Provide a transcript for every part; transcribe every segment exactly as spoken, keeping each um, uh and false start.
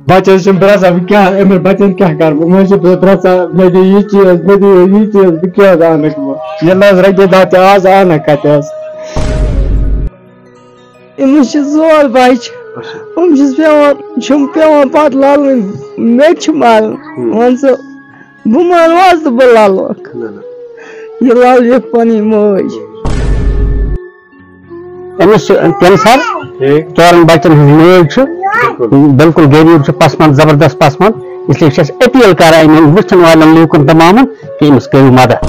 بَچَس چھِم پرٛژھان، بہٕ کیٛاہ، أمِس بَچَن کیٛاہ کَرٕ بہٕ؟ مےٚ چھِ پرٛژھان، مےٚ دِ یہِ چیٖز، مےٚ دِ یہِ چیٖز، بہٕ کیٛاہ حظ اَنَکھ وۄنۍ؟ ییٚلہِ نہٕ حظ رۄپیہِ دَہ تہِ آز اَنَکھ کَتہِ حظ؟ أمِس چھِ ژور بَچہِ۔ یِم چھِس پٮ۪وان، چھِم پٮ۪وان پَتہٕ لَلٕنۍ، مےٚ تہِ چھِ مَرُن۔ وَن ژٕ، بہٕ مَرٕ حظ تہٕ بہٕ لَلوکھ۔ یہِ لَلوِکھ پَنٕنۍ مٲج۔ أمِس چھُ کینسر، ٹھیٖک۔ ژورن بچن ہٕنٛز مٲج چھِ، بِلکُل۔ بِلکُل غریٖب چھِ، پسمند، زبردست پسمند۔ اس لیے چھِ أسۍ اپیل کران یِمن وٕچھن والٮ۪ن لوٗکن تمامن کہِ أمِس کٔرِو مدد۔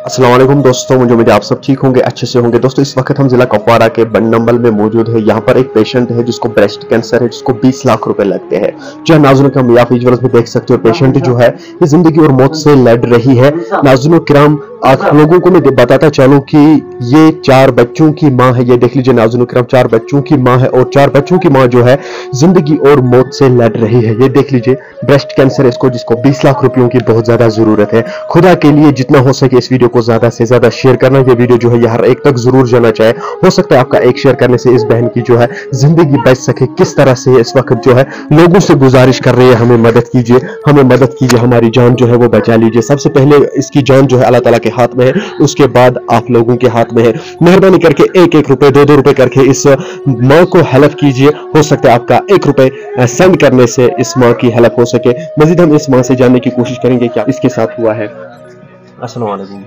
السلام علیکم دوستوں، مجھے امید ہے آپ سب ٹھیک ہوں گے، اچھے سے ہوں گے۔ دوستوں، اس وقت ہم ضلع کپوارہ کے بنڈمبل میں موجود ہے۔ یہاں پر ایک پیشنٹ ہے جس کو بریسٹ کینسر ہے، جس کو بیس لاکھ روپے لگتے ہیں۔ جی ہاں ناظرین، ہم آپ ویژوئلس میں دیکھ سکتے ہو، پیشنٹ جو ہے یہ زندگی اور موت سے لڑ رہی ہے۔ ناظرین کرام، آپ لوگوں کو میں بتاتا چلوں کہ یہ چار بچوں کی ماں ہے۔ یہ دیکھ لیجیے ناظرین کرام، چار بچوں کی ماں ہے اور چار بچوں کی ماں جو ہے زندگی اور موت سے لڑ رہی ہے۔ یہ دیکھ لیجیے، بریسٹ کینسر اس کو، جس کو بیس لاکھ روپیوں کی بہت زیادہ ضرورت ہے۔ خدا کے لیے جتنا ہو سکے اس ویڈیو کو زیادہ سے زیادہ شیئر کرنا۔ یہ ویڈیو جو ہے یہ ہر ایک تک ضرور جانا چاہے۔ ہو سکتا ہے آپ کا ایک شیئر کرنے سے اس بہن کی جو ہے زندگی بچ سکے۔ کس طرح سے اس وقت جو ہے لوگوں سے گزارش کر رہی ہے، ہمیں مدد کیجیے، ہمیں مدد کیجیے، ہماری جان جو ہے وہ بچا لیجیے۔ سب سے پہلے اس کی جان جو ہے اللہ تعالیٰ کے ہاتھ میں ہے، اس کے بعد آپ لوگوں کے ہاتھ میں ہے۔ مہربانی کر کے ایک ایک روپے، دو دو روپے کر کے اس ماں کو ہیلپ کیجیے۔ ہو سکتا ہے آپ کا ایک روپے سینڈ کرنے سے اس ماں کی ہیلپ ہو سکے۔ مزید ہم اس ماں سے جاننے کی کوشش کریں گے کیا اس کے ساتھ ہوا ہے۔ السلام علیکم۔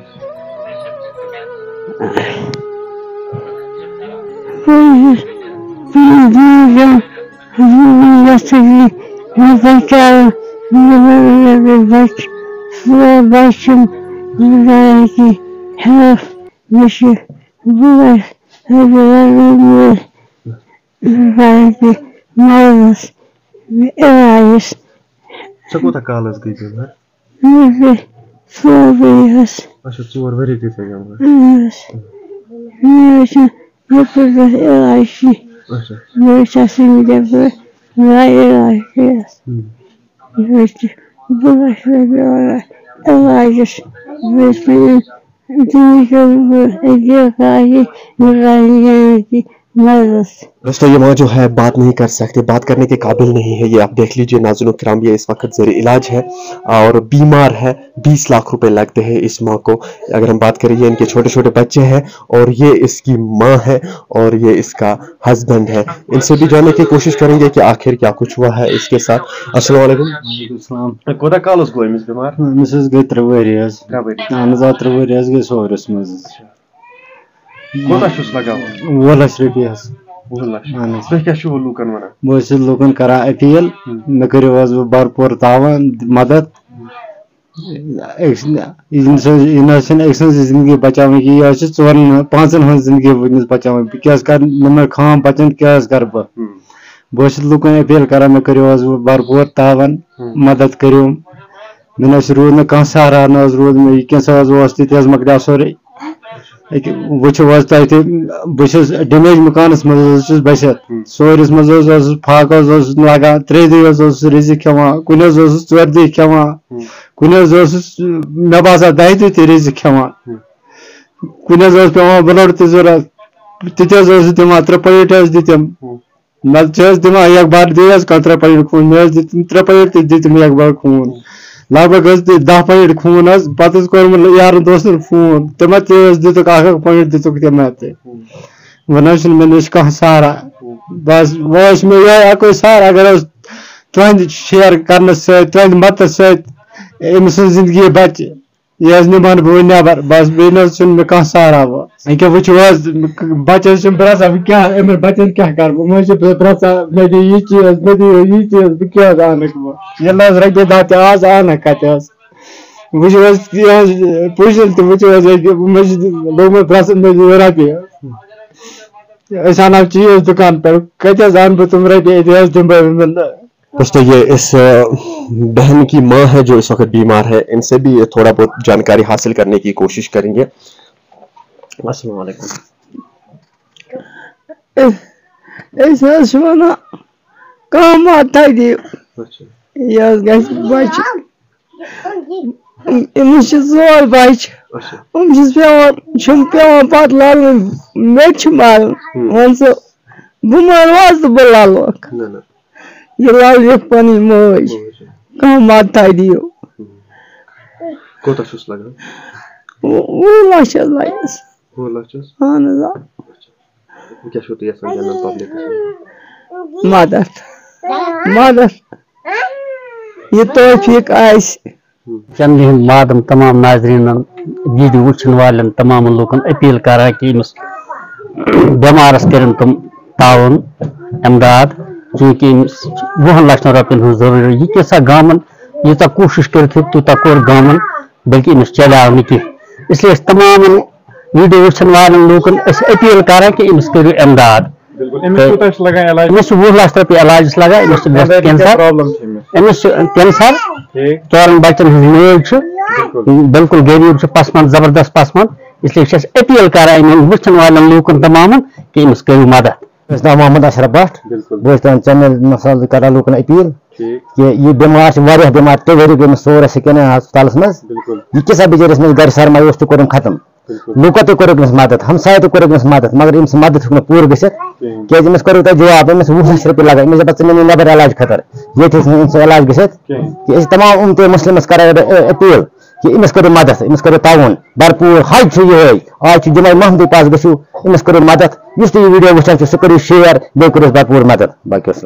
بچہِ، بہٕ وَنہٕ کہِ مٲلَس علاجَس۔ ژےٚ کوٗتاہ کال حظ گٔے بٮ۪مار؟ مےٚ گٔے ژور ؤری حظ۔ اچھا، ژور ؤری گٔے ژےٚ بٮ۪مار۔ اۭں حظ۔ مےٚ حظ چھُنہٕ یَپٲرۍ گژھِ علاج کینٛہہ۔ اچھا۔ مےٚ حظ چھِ آسان یَپٲرۍ واریاہ علاج کٔرِتھ۔ ہُم۔ مےٚ حظ چھِ بہٕ گژھٕ یَپٲرۍ علاجَس۔ مےٚ حظ چھِ دِنۍ کٔرمٕژ أکیاہ کاہی نورانی جان کی مدد۔ دوستو، یہ ماں جو ہے بات نہیں کر سکتے، بات کرنے کے قابل نہیں ہے۔ یہ آپ دیکھ لیجئے ناظرین کرام، یہ اس وقت زیر علاج ہے اور بیمار ہے۔ بیس لاکھ روپے لگتے ہیں اس ماں کو۔ اگر ہم بات کریں، یہ ان کے چھوٹے چھوٹے بچے ہیں اور یہ اس کی ماں ہے اور یہ اس کا ہسبینڈ ہے۔ ان سے بھی جاننے کی کوشش کریں گے کہ آخر کیا کچھ ہوا ہے اس کے ساتھ۔ السلام علیکم۔ وعلیکم السلام۔ کوتاہ کال اوس گوٚو أمِس بٮ۪مار؟ أمِس حظ گٔے ترٛےٚ ؤری حظ۔ ترٛےٚ ؤری۔ اہن حظ، آ، ترٛےٚ ؤری حظ گٔے سورِس منٛز حظ۔ کوتاہ چھُس لگاوان؟ وُہ لَچھ رۄپیہِ حظ۔ وُہ لَچھ۔ اہن حظ۔ تُہۍ کیٛاہ چھِو لوٗکَن وَنان؟ بہٕ حظ چھُس لوٗکَن کران اپیٖل، ہُم۔ مےٚ کٔرِو حظ وۄنۍ بھرپوٗر تعاوُن، مدد۔ أکۍ سٕنٛدِ، یہِ نہ حظ چھِنہٕ أکۍ سٕنٛز زندگی بچاوٕنۍ کینٛہہ، یہِ حظ چھِ ژورَن، پانٛژَن ہٕنٛز زندگی وٕنۍکٮ۪س بچاوٕنۍ۔ بہٕ کیٛاہ حظ کَرٕ، نِمہٕ خام بَچَن کیٛاہ حظ کَرٕ بہٕ؟ ہُم۔ بہٕ حظ چھُس لوٗکَن اپیٖل کران، مےٚ کٔرِو حظ وۄنۍ بھرپوٗر تعاوُن، ہُم۔ مدد کٔرِو۔ مےٚ نہ حظ روٗد نہٕ کانٛہہ سہارا، نہ حظ روٗد مےٚ، یہِ کینٛہہ سا حظ اوس تہِ، تہِ حظ مۄکلیو سورُے۔ أکہِ وٕچھِو حظ تۄہہِ تہِ، بہٕ چھُس ڈیمیج مکانس منٛز حظ چھُس بٔسِتھ۔ ہُم۔ سورِس منٛز حظ اوسُس، فاقہٕ حظ اوسُس لگان، ترٛیٚیہِ دۄہہِ حظ اوسُس رِزق کھٮ۪وان، کُنہِ حظ اوسُس ژورِ دۄہہِ کھٮ۪وان، ہُم۔ کُنہِ حظ اوسُس، مےٚ باسان، دَہہِ دۄہہِ تہِ رِزق کھٮ۪وان۔ ہُم۔ کُنہِ حظ اوس پٮ۪وان بٕلڈ تہِ ضوٚرَتھ، تہِ تہِ حظ اوسُس دِوان، ترٛےٚ پاکیٹ حظ دِتِم۔ ہُم۔ نَتہٕ چھِ حظ دِوان اکھ بار، بیٚیہِ حظ کانٛہہ ترٛےٚ پاکیٹ خوٗن، مےٚ حظ دِتِم ترٛےٚ پاکیٹ تہِ دِتِم اکھ بار خوٗن۔ لگ بگ حظ دِتۍ دَہ پاکیٹ خوٗن حظ، پتہٕ حظ کوٚر مےٚ یارن دوستن فون، تِمن تہِ حظ دِتُکھ اکھ اکھ پاکیٹ دِتُکھ تِمن تہِ۔ وۄنۍ حظ چھُنہٕ مےٚ نِش کانٛہہ سہارا۔ بس، وۄنۍ حظ چھُ مےٚ یِہوٚے اَکُے سہارا، اگر حظ تُہنٛدِ شیر کرنہٕ سۭتۍ، تُہنٛدِ مدتہٕ سۭتۍ أمۍ سٕنٛز زندگی بچہِ، یہِ حظ نِمہٕ ہن بہٕ وۄنۍ نٮ۪بر، بس، بیٚیہِ نہ حظ چھُنہٕ مےٚ کانٛہہ سہارا وۄنۍ۔ أکیٛاہ وٕچھِو حظ، بچہِ حظ چھِم پرٛژھان، بہٕ کیٛاہ، أمِس بچن کیٛاہ کرٕ بہٕ؟ یِم حظ چھِ پرٛژھان، مےٚ دِ یہِ چیٖز، مےٚ دِ یہِ چیٖز، بہٕ کیٛاہ حظ اَنَکھ وۄنۍ؟ ییٚلہِ نہٕ حظ رۄپیہِ دَہ تہِ آز اَنَکھ کَتہِ حظ؟ وٕچھِو حظ، یہِ حظ پُشِل تہِ وٕچھِو حظ، ییٚکیٛاہ مےٚ چھِ لوٚگمُت پرٛژھُن، مےٚ دِ رۄپیہِ۔ أسۍ اَنو چیٖز دُکان پٮ۪ٹھ، کَتہِ حظ اَنہٕ بہٕ تِم رۄپیہِ؟ أتی حظ دِمہٕ بہٕ أمِس۔ دوستو، یہ اس، آ، بہن کی ماں ہے جو اس وقت بیمار ہے، ان سے بھی یہ تھوڑا بہت جانکاری حاصل کرنے کی کوشش کریں گے۔ السلام علیکم۔ أسۍ حظ چھِ وَنان، کانٛہہ مدتھا دِیِو۔ اچھا۔ یہِ حظ گژھِ بَچہِ۔ أمِس چھِ ژور بَچہِ۔ اچھا۔ یِم چھِس پٮ۪وان، چھِم پٮ۪وان پَتہٕ لَلٕنۍ۔ مےٚ تہِ چھِ مَرُن۔ ہُم۔ وَن ژٕ، بہٕ مَرٕ حظ تہٕ بہٕ لَلوکھ۔ نہ، نہ۔ یہِ لَل یہِ پَنٕنۍ مٲج۔ مٲج۔ کانٛہہ مدتھا دِیِو۔ کوٗتاہ چھُس لگان؟ وُہ وُہ لَچھ حظ لَگٮ۪س۔ وُہ لَچھ حظ؟ اَہَن حظ، آ۔ وۄنۍ کیٛاہ چھُو تُہۍ یَژھان جنرل پبلکس منٛز؟ مدد۔ مدد۔ یہِ توفیٖق آسہِ۔ چندِ ہٕنٛدۍ مادم تمام ناظریٖنن، ویڈیو وٕچھن والٮ۪ن تمامن لوٗکن اپیل کران کہِ أمِس بٮ۪مارس کٔرِن تِم تعاوُن، امداد، چوٗنٛکہِ أمِس وُہن لچھن رۄپین ہٕنٛز ضروٗرت۔ یہِ کینٛژھا گامن ییٖژاہ کوٗشِش کٔرِتھ ہیوٚک، تیوٗتاہ کوٚر گامن، بلکہِ أمِس چلیو نہٕ کینٛہہ۔ اس لیے أسۍ تمامن ویڈیو وٕچھن والٮ۪ن لوٗکن أسۍ اپیل کران کہِ أمِس کٔرِو امداد۔ بِلکُل۔ أمِس کوٗتاہ چھُ لگان علاج؟ أمِس چھُ وُہ لَچھ رۄپیہِ علاجس لگان، أمِس چھُ خانٛدارنہِ کیٛاہ کینسر، پرابلم چھِ أمِس؟ أمِس چھُ کینسر، ٹھیٖک۔ ژورن بچن ہٕنٛز مٲج چھِ، بِلکُل۔ بِلکُل غریٖب چھُ پسمند، زبردست پسمند، اس لیے چھِ أسۍ اپیل کران یِمن وٕچھن والٮ۪ن لوٗکن تمامن کہِ أمِس کٔرِو مدد۔ مےٚ چھُ ناو محمد اشرف بٹ۔ بِلکُل۔ بہٕ چھُس تُہُنٛد چینل مثال کران لوٗکن اپیل ٹھیٖک۔ کہِ یہِ بٮ۪مار چھِ واریاہ بٮ۪مار، ترٛےٚ ؤری گٔے أمِس سورس کِنہٕ ہسپتالس منٛز۔ بِلکُل۔ یہِ کیٛاہ سا بِچٲرِس منٛز گرِ سرمایہِ اوس تہِ کوٚرُن ختم۔ بِلکُل۔ لوٗکو تہِ کوٚرُکھ أمِس مدد، ہمسایو تہِ کوٚرُکھ أمِس مدد، مگر أمِس مدد ہیوٚک نہٕ پوٗرٕ گٔژھِتھ۔ کِہیٖنۍ۔ کیٛازِ أمِس کوٚرُو تۄہہِ جواب، أمِس وُہ لچھ رۄپیہِ لگان، أمِس دَپان ژٕ نِمہٕ نٮ۪بر علاج خٲطرٕ، ییٚتہِ ہیٚکہِ نہٕ أمِس علاج گٔژھِتھ۔ کِہیٖنۍ۔ کہِ أسۍ چھِ تمام اُمتہِ مُسلِمس کران اپیل کہِ أمِس کٔرِو مدد، أمِس کٔرِو تعاوُن بھرپوٗر۔ حج چھُ یِہوٚے، آز چھُ جمعہ محمدی پاس، گٔژھِو أمِس کٔرِو مدد۔ یُس تہِ یہِ ویڈیو وٕچھان چھُ سُہ کٔرِو شیئر، بیٚیہِ کٔرِو اَسہِ بھرپوٗر مدد۔ باقٕے وسلام۔